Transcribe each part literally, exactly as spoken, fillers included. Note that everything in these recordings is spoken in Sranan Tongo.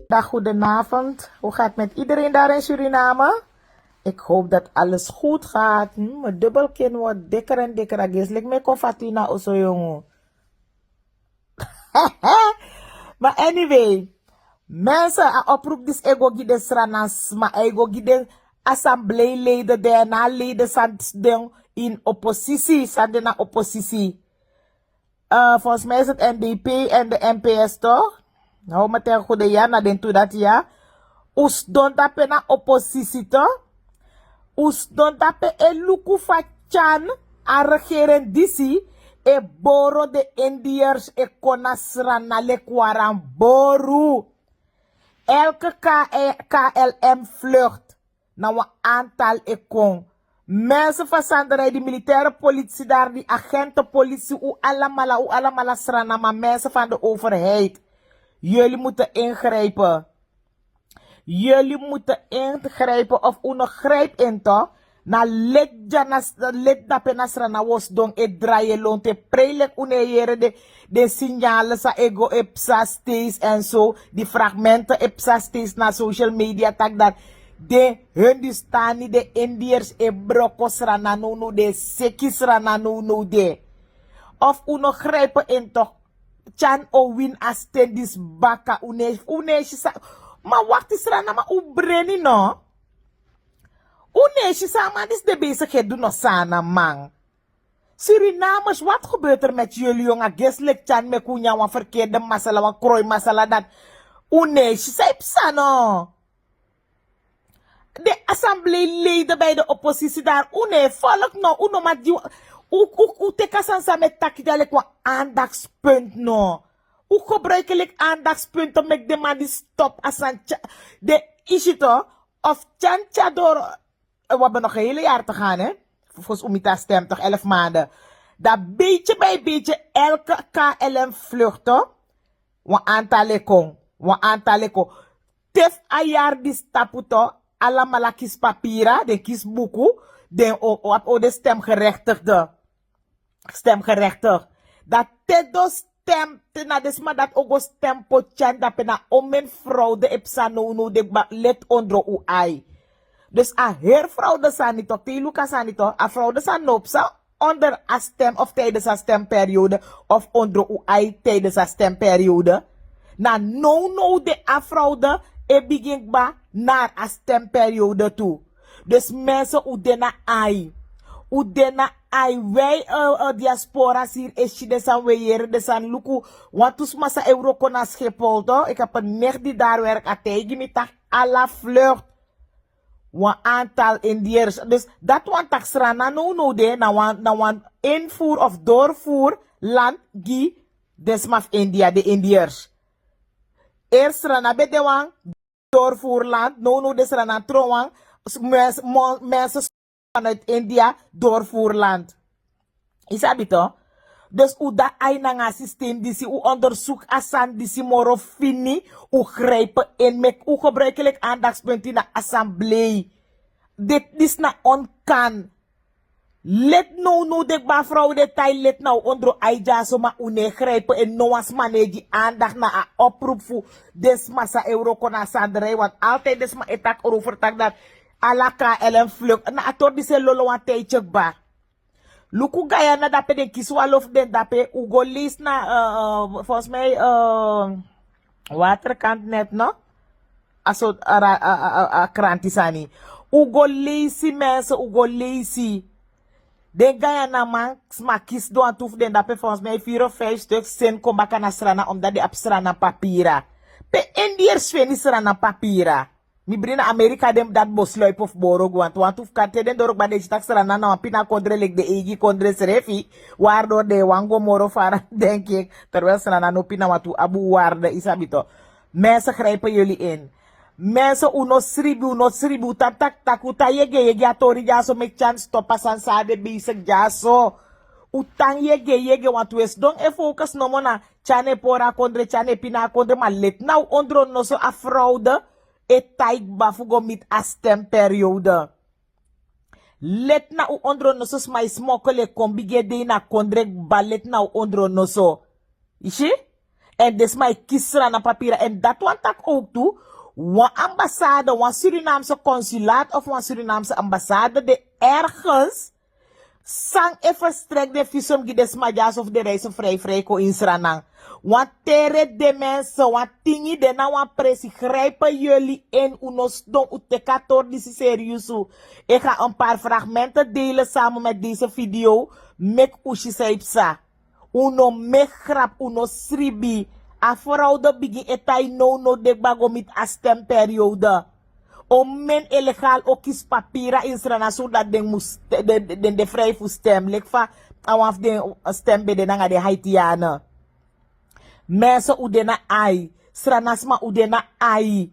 Dag, goedenavond. Hoe gaat het met iedereen daar in Suriname? Ik hoop dat alles goed gaat. Hm, mijn dubbelkin wordt dikker en dikker. Agislik me kon fatina oso jongen. Maar anyway, mensen, a oproep disi e go gi den Sranan sma, e go gi den assembleileden, den na leden san den in oppositie, san den na oppositie. Eh, volgens mij is het N D P en de N P S toch? Hou me ten goede, ja, na den tu dati, ja. Un sidon dape na oppositie toch? Un sidon dape e luku fa Tyan, a regering disi, e boro den Indiërs e kon na Sranan leki wan ramboru. Elke K L M vlucht, na wan aantal e kon. Mensen van Sanderij, die militaire politie daar, die agenten politie, u alamala, u alamala Sranama, mensen van de overheid. Jullie moeten ingrijpen. Jullie moeten ingrijpen of un no grijp in toch? Na leti dya na s- leti dape na Srana un o sidon e drai e lontu e prei leki un no e yere den, den signalen san e go e psa steeds en so. Di fragmenten e psa steeds na social media taki dati den Hindustani, den Indiërs e broko Srana nownow de, e seki Srana nownow de. Of un no grijpen in toch? Tyan o wini a sten disi baka, un no e, un no e si san. Ma wakti Sranama, un breni no. Un no e si san a man disi de bezig e du no, Sanaman. Surinamers, wat gebeurt er met jullie, jongen? Agislik Tyan meki un nyan wan verkeerde masala, wan kroi masala dati. Un no e si san e psa no. De assembleeleden bij de oppositie daar, un no e volg no, un no man di, un, un, un teki a sani san mi e taki dya leki wan aandachtspunt no. Un gebruik leki aandachtspunten meki den man di stop a sani tya, den isi toch, of Tyan tya doro, eh, we hebben nog een hele jaar te gaan, hè? Volgens un miti a stem toch, elf maanden. Dan beetje bij beetje, elke K L M vlucht toch, wan aantal e kon, wan aantal e kon. Te fu a yari disi tapu toch, alamala kisi papira, den kisi buku, den o, o, o de stemgerechtigde. Stemgerechtig. Dan te den o stem, te na den sma dati o go stem poti Tyan dape, na omeni fraude e psa nownow de kba leti ondro un ai. Dus a heri fraude sani toch, te yu luku a sani toch, a fraude sani no psa onder a stem of tijdens a stemperiode of ondro un ai tijdens a stemperiode. Na nownow de a fraude e bigin kba na a stemperiode tu. Dus mensen, un de na ai. Un de na ai. Wij, eh, eh, diaspora's hier e si den sani, un e yere den sani. Luku, wantu sma san e wroko na Schiphol toch? Ik heb een nicht die daar werkt, a taigi mi taki ala vlucht. Wan aantal Indiërs. Dus dati wani taki Srana nownow de na wan, na wan invoer of doorvoer land gi den sma fu India, de Indiërs. Eerst Srana ben de wan doorvoerland, nownow de Srana tron wan s- mens- mo- mensen vanuit India doorvoerland. Yu sabi toch? Dus un de na ai nanga a systeem disi, un onderzoek a sani disi moro fini, un grijpen in, meki un gebruikelijk aandachtspunt na assemblee. Dit, disi na onkan. Leti nownow de kba, a frow de tai, leti na un ondro ai dyaso, ma un no e grijpen en no wan sma no e gi aandacht na a oproep fu den sma san e wroko na a sanderij, want altijd den sma e taki erover taki dati ala K L M vlucht. Na a tori disi e lolo wan tijdje kba. Luku Guyana dape, den kisi wan lo fu den dape, un go leisi na, eh, eh, volgens mij, eh, Waterkant net, no? A so a, a, a, a, a kranti sani. Un go leisi, mensen, un go leisi. Den Guyanaman, sma kisi, wantu fu den dape, volgens mij vier of vijf stuk, seni kon baka na Srana, omdat den abi Srana papira. Pe Indiërs feni Srana papira? Mi bri na Amerika den dati bo sluipi fu boro go, wantu, wantu fu kan te den doro kba, den e si taki Srana na wan pina kondre leki den eigi kondre srefi, waardoor den e wani go moro fara, denk ik, terwijl Srana no pina, wantu abi un waarde, yu sabi toch. Mensen, grijpen jullie in. Mensen, un no sribi, un no sribi, un tan taki taki, un tan yegeyege. A tori dyaso meki Tyan stop a sani san a de bezig dyaso. Un tan yegeyege, want un e sidon e focus nomo na Tyan e pori a kondre, Tyan e pina a kondre, ma leti na un ondro noso a fraude e tai kba fu go miti a stemperiode. Leti na un ondro noso, sma e smokkel e kon bigin e de ini a kondre kba, leti na un ondro noso. Yu si? En desma e kisi srana papira en dati wan taki ook tu, wan ambasade, wan Surinaamse consulaat of wan Surinaamse ambasade de ergens san e verstrek den visum gi den sma dyaso fu den reisi frijfrij kon ini sranan. Wan tere den mense wan tingi den na wan presi grijpen yuli in un no sidon un teki a tori disi seriusu. Ik ga een paar fragmenten delen samen met deze video. Meki un si san e psa. Un no meki grap un no sribi. A fraude bigin e tai nownow de kba go miti a stemperiode. Omen illegaal o kisi papira ini srana surdati den mus den de fri fu stem leki fa a wan fu den stem ben de nanga den haitiane. Mense un de na ai. Srana sma un de na ai.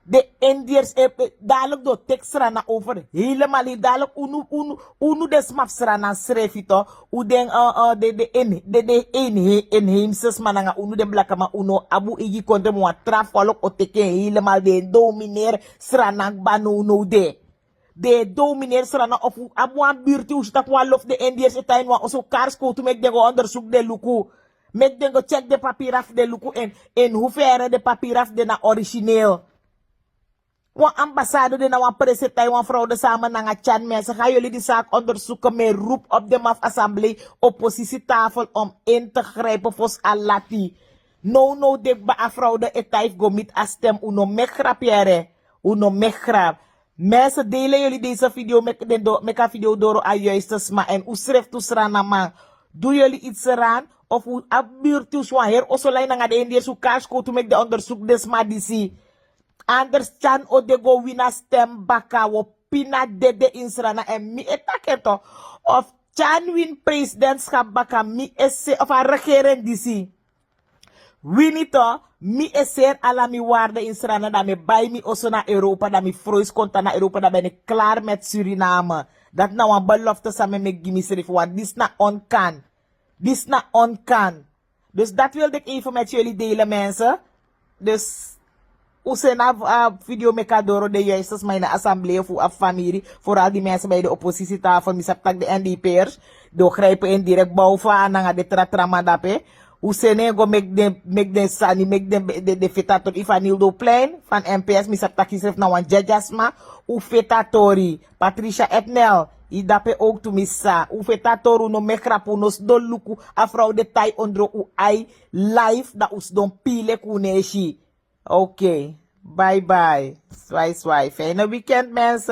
Den indiers e dalik den o teki srana over helemal hei dalik unu unu unu den sma fu srana srefi to. Un den den den inheimse sma nanga unu den blakaman un no abi un eigi kontre ma wan tra folk o teki en helemal den e domineri srana kba nownow de. Den e domineri srana of un abi wan birti un si tak' wan lofu den indiers e tan ini wan oso kari skowtu meki den go ondersuku den luku. Meki den go tyeki den papira fu den luku en en hufere den papira fu den na origineel. Wan ambasade de na wan presi e tai wan fraude sama nanga tyan mense ga yuli di saki ondersuku mi e rupu op den man fu assemblee oposisi tafel om in te grijpen fosi a lati. Nownow de kba a fraude e tai fu go miti a stem un no meki grapu yere. Un no meki grapu. Mense dele yuli dese video meki a video doro a yuiste sma èn un srefi tu sranaman. Du yuli iti sran of un abi birti un si wan heri oso lai nanga den indiers un kari skowtu meki den ondersuku den sma disi. Anders tyan o de go wini a stem baka un o pina dede ini srana èn mi e taki en to of tyan wini presidentskap baka mi e se of a regering disi wini to. Mi e seri ala mi warde ini srana dan mi e bai mi oso na europa dan mi froisi kon tan na europa dan ben e klari meti suriname. Dati na wan belofte san mi e meki gi misrefi wan disi na onkan. Disi na onkan. Dus dati wilde iki even meti yuli dele mense. Dus un seni a video meki a doro den yuiste sma ini a assemblee fu a famiri foral di mense bai den oposisi tafel mi sabi tak' den n d p'ers den o grijpen en direkti bow fu a nanga den tra tra man dape. Un seni en go meki den sani meki den feti a tori ifanildo plein fan mps mi sabi tak' yusrefi na wan dyadya sma. Un feti a tori patricia etnel yu dape owk tu mi sisa un feti a tori un no meki grapu un no sidon luku. A frow de tai ondro un ai life dan un sidon pii leki un no e si. Ok. Bye bye. Swai swai fijne weekend mense.